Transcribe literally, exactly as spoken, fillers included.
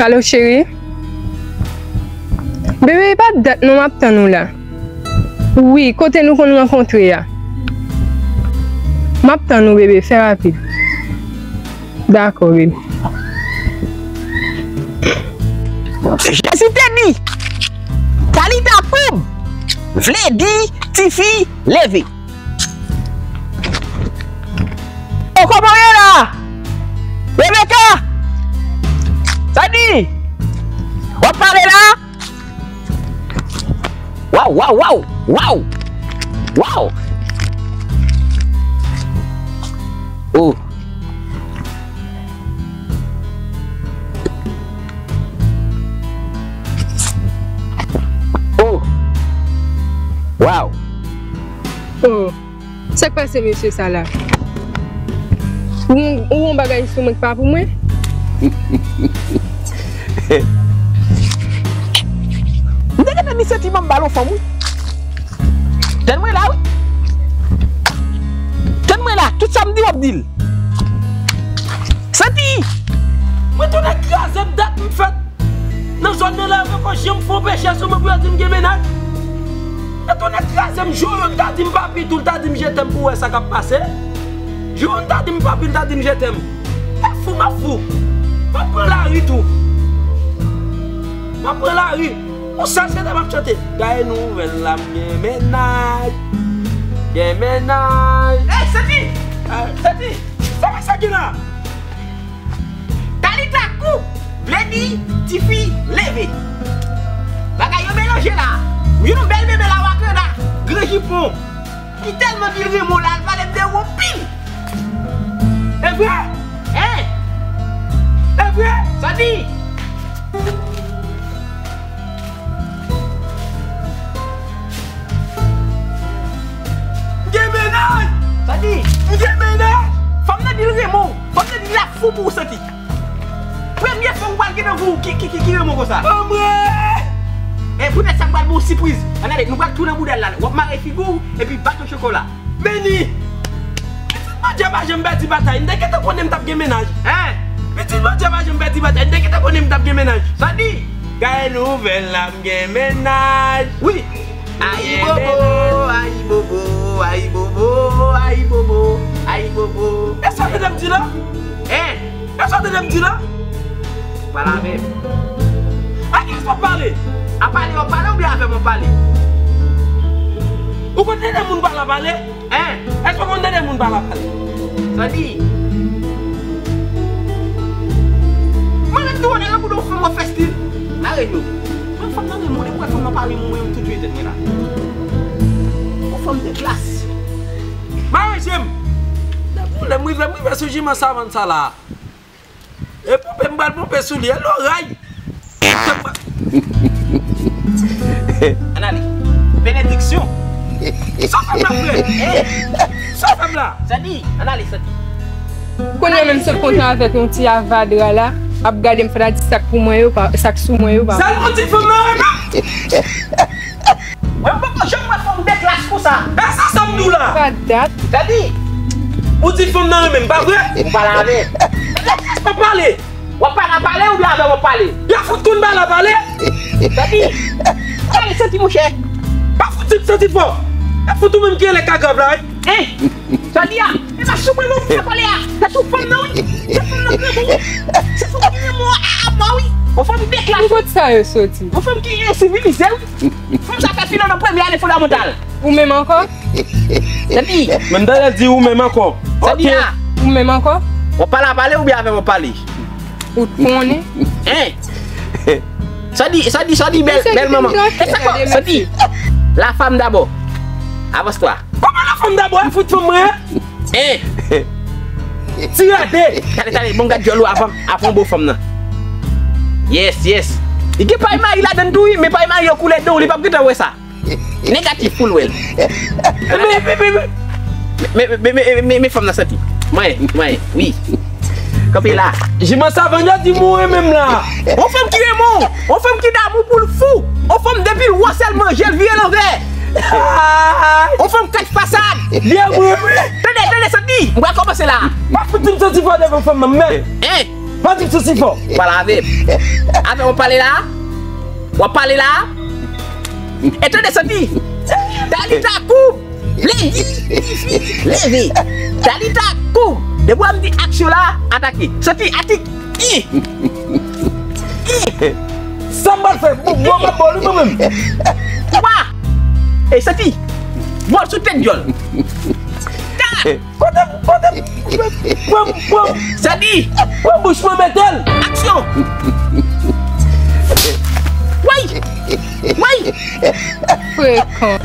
Alo, cheri? Bebe, e pa dat non m ap tann ou la. Wi, kote nou konn rankontre a? M ap tann ou, bebe, fè rapid. Dakò, bebe. Jezi te di, Talita koum, vle di, tifi, leve. O, kòman w ye la? Rebecca! Sa di? W ap pale la? Waw, waw, waw, waw! Waw! O. O! Waw! O! Sa k pase mesye sa la? Ou, ou yon bagay sou mwen ki pa pou mwen? M te gentan di sentiman m ba l yon fanm, wi. Tann mwen la, wi. Tann mwen la, tout sa m di w ap di l. Santi! Mwen tounen kraze m, dat m fèt nan zòn nan la, yo poko janm fè yon pechè sou mwen pou yo di m gen mennaj. Mwen tounen kraze m, jou youn ta di m papi tou, l ta di m je t'aime pou wè sa k ap pase. Jou youn ta di m papi, l ta di m je t'aime. M ap fou, m ap fou. M ap pran lari tou. M ap pran lari. Yon sèl chante m ap chante. Gaye nouvèl la, m gen mennaj. Gen mennaj. Ey, Santi! Ey, Santi! Sa pa sa ki la? Talita kou, vle di, tifi, leve. Bagay yo melanje la. Ou jwenn yon bèl bebe la, wakanda, gran jipon. Li tèlman di l renmen w la, l pale m de ou anpil. E vre? Hein? E vre? Sa di? M gen mennaj! Sa di? M gen mennaj! Fanm nan di l renmen w. Fanm nan di l ap fou pou w, Santi. Premye fanm ou pral gen nan vi w ki, ki, ki, ki renmen w konsa. Anmwey! E poutèt sa m pral ba w sipriz. Ann ale, nou pral tou nan boudal la. W ap mare figi w epi baton chokola. Beni! Pitit Bondye pa janm pèdi batay. M te gentan konnen m t ap gen mennaj. Hein? Pitit Bondye pa janm pèdi batay. M te gentan konnen m t ap gen mennaj. Sa di? Gaye nouvèl la, m gen mennaj. Wi. Ayibobo, ayibobo, ayibobo, ayibobo, ayibobo. E sa w tande m di la? Hein? E sa w tande m di la? Pale avè m. A kiyès w ap pale? A pale w ap pale oubyen avè m w ap pale? Ou konn tande moun pale a pale? Hein? Èske w konn tande moun pale a pale? Sa di? Mwen menm tou, mwen nan bouda yon fanm w ap fè stil. Mare yo. Mwen fanm nan renmen w, depi w wè fanm nan pa renmen w, mwen menm tou tchwe tèt mwen la. Yon fanm de klas. Mare je m. Lè m rive, m rive sou jiman savann sa la. E ponpe, m pral ponpe sou li. E loray! Ann ale. Benediksyon. Sa fè m la, frè? Hein? Sa fè m la? Santi, ann ale, Santi. Kounye a menm sot kontan avèk yon ti avadra la, ap gade m fè la di sa k pou mwen yo pa, sa k sou mwen yo pa. Sèl yon ti fanm nan renmen m. Mwen poko janm wè fanm de klas konsa. E sa sa m di w la? Pa dat. Gade. Ou di fanm nan renmen m, pa vre? Ou pale avè. Gade kès pa pale. W ap pale a pale oubyen avè m w ap pale? Y ap fout konn pale a pale. Gade. Gade Santi monchè. Pa fout di Santi fò. E fout ou menm ki rele ka grav la, wi. Hein? Sa di a? E pa sou mwen non, m pa pale a. Se sou fanm nan, wi. Se fanm nan ki renmen w. Se fanm ki renmen w a, a mò, wi. Yon fanm de klas. Kot sa yo soti? Yon fanm ki ensivilize, wi. Fanm sa fè fini nan premye ane fondamantal. Ou menm ankò? Santi. Men m tande l di ou menm ankò. Santi a. Ou menm ankò? W ap pale a pale oubyen avè m w ap pale? Ou t konnen? Hein? Sa di, sa di, sa di bèl, bèl manman. E sa k pase? Santi. La femme d'abord. Avance-toi. Kòman la femme d'abord? M fout fanm mwen. Hein? Ti rate. Tande, tande, bon gad djòl ou avan, avan w bo fanm nan. Yes, yes. Li gen pay mayi ladan l tou wi, men pay mayi yo koulè dan w, li p ap gentan wè sa. Negatif pou l wè l. Men, men, men, men, men, men, men, men, men, men fanm nan santi. Mwen, mwen, wi. Kanpe la. Jiman savann yo di mwen menm la. On fanm ki renmen w, on fanm ki damou pou l fou, on fanm depi l wè w sèl manje l vire l anvè. On fanm kat fasad. Li a mwen, wi. Tande, tande, santi. Mwen kòmanse la. Pa fout di m santi fò devan fanm nan, men. Hein? Pa di m santi fò. Pale avè m. Avè w pale la? W ap pale la? E tande santi. Talita kou. Leve. Leve. Talita kou. Depi w a m di aksyon la, atake. Santi, atik. I. I. Sa m pral fè? Bon, bon, bon, bon, bon, bon. Twa. E santi. Bon, sou tèt dyòl. Kat. Kote, kote, pran, pran, pran bouch mwen, mete l. Aksyon! Way! Way! Frekan.